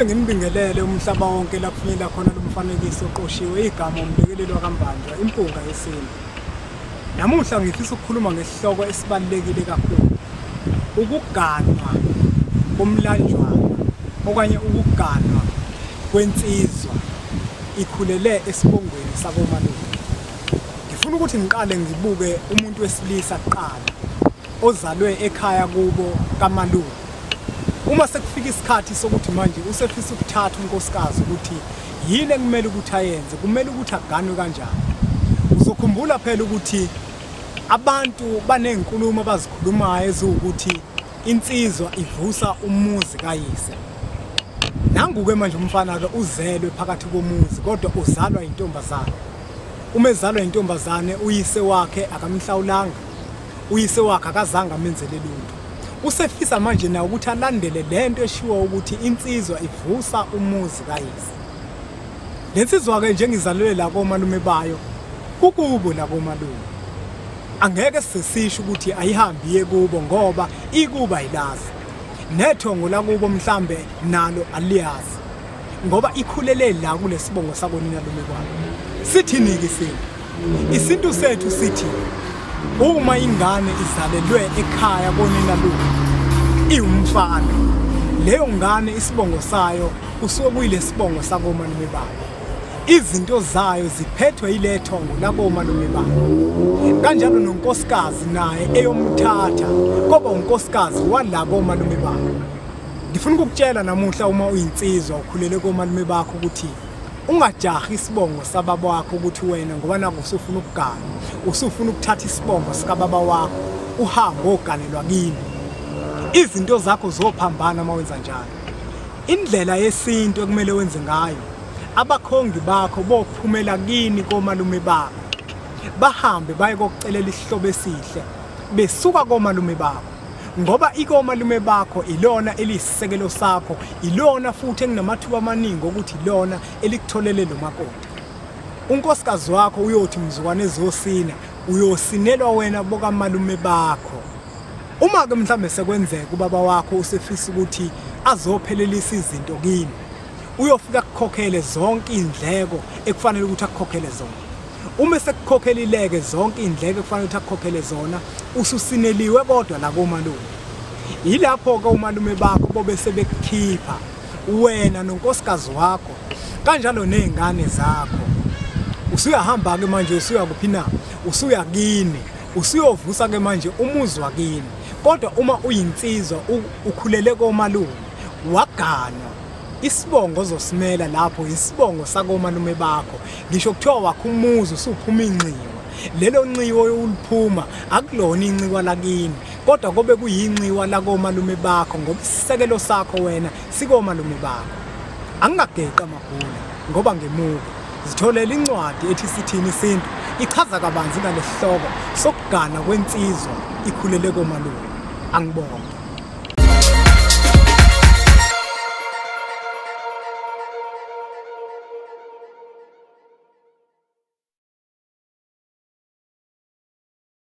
Ake ngimbingelele umhlaba wonke la kufinyelela khona lo mfanekiso oqoshiwe, igama uMbekeleli wakaMbanjwa, impunga yesintu. Namuhla ngifisa ukukhuluma ngesihloko esibalulekile kakhulu, ukuganwa komlanjwana okanye ukuganwa kwensizwa ikhulele esibongweni sakomalume. Ngifuna ukuthi ngiqale ngibuke umuntu wesilisa kuqala ozalwe ekhaya kubo kamalume. Uma sekufika isikhathi sokuthi manje usefisa ukuthatha unkosikazi, ukuthi yini ekumele ukuthi ayenze, kumele ukuthi aganwe kanjani. Uzokhumbula phela ukuthi abantu banezinkulumo abazikhulumayo eziwukuthi insizwa ivusa umuzi kayise. Nangu-ke manje umfana-ke uzelwe phakathi komuzi, kodwa uzalwa intombazane. Uma ezalwa intombazane, uyise wakhe akamhlawulanga, uyise wakhe akazange amenzele lutho. Usefisa manje nawe ukuthi alandele lento eshiwo ukuthi insizwa ivusa umuzi kayise. Le nsizwa-ke njengizalelwe la komalume bayo, kukubo la komalume. Angeke sisisho ukuthi ayihambi iye kubo ngoba ikuba ayilazi. Nethongo lakubo mhlambe nalo aliyazi ngoba ikhulele la kulesibongo sakoninalume kwayo. Sithini-ke isintu? Isintu sethu sithi uma ingane izalelwe ekhaya koninalume iwumfana, leyo ngane isibongo sayo kusuke kuyilesibongo sakomalume bayo. Izinto zayo ziphethwe yilethongo lakomalume bayo. Kanjalo nonkosikazi naye eyomthatha koba unkosikazi wala komalume bayo. Ngifuna ukukutshela namuhla uma uyinsizwa ukhulele komalume bakho ukuthi ungajahi isibongo sababa wakho, ukuthi wena ngoba naku usufuna ukugana, usufuna ukuthatha isibongo sikababa wakho uhambe oganelwa kini. Izinto zakho zophambana uma wenza njalo. Indlela yesintu ekumele wenze ngayo, abakhongi bakho bophumela kini komalume bakho, bahambe baye kokucelela isihlobo esihle besuka komalume bakho, ngoba ikomalume bakho ilona eliyisisekelo sakho, ilona futhi enginamathuba amaningi ukuthi ilona elikutholele lo makoti. Unkosikazi wakho uyothi mzukwane ezosina, uyosinelwa wena bokamalume bakho. Uma-ke mhlambe sekwenzeka ubaba wakho usefisa ukuthi azophelelisa izinto kini, uyofika akukhokhele zonke iy'ndleko ekufanele ukuthi akukhokhele zona. Uma sekukhokhelile-ke zonke iy'ndleko ekufanele ukuthi akukhokhele zona, ususineliwe kodwa la komalume. Yilapho-ke omalume bakho bobe sebekukhipha wena nonkosikazi wakho kanjalo ney'ngane zakho. Usuyahamba-ke manje, usuya kuphi na? Usuya kini, usuyovusa-ke manje umuzi wakini. Kodwa uma uyinsizwa ukhulele komalume, waganwa, isibongo ozosimela lapho isibongo sakomalume bakho. Ngisho kuthiwa wakho umuzi usuphuma inxiwa, lelo nxiwa uliphuma akulona inxiwa lakini, kodwa kobe kuyinxiwa lakomalume bakho, ngoba isisekelo sakho wena sikomalume bakho. Angingageqi amagula ngoba ngemuke. Zitholele incwadi ethi Sithini Isintu, ichaza kabanzi ngalesihloko sokugana kwensizwa ikhulele komalume. Angibonge.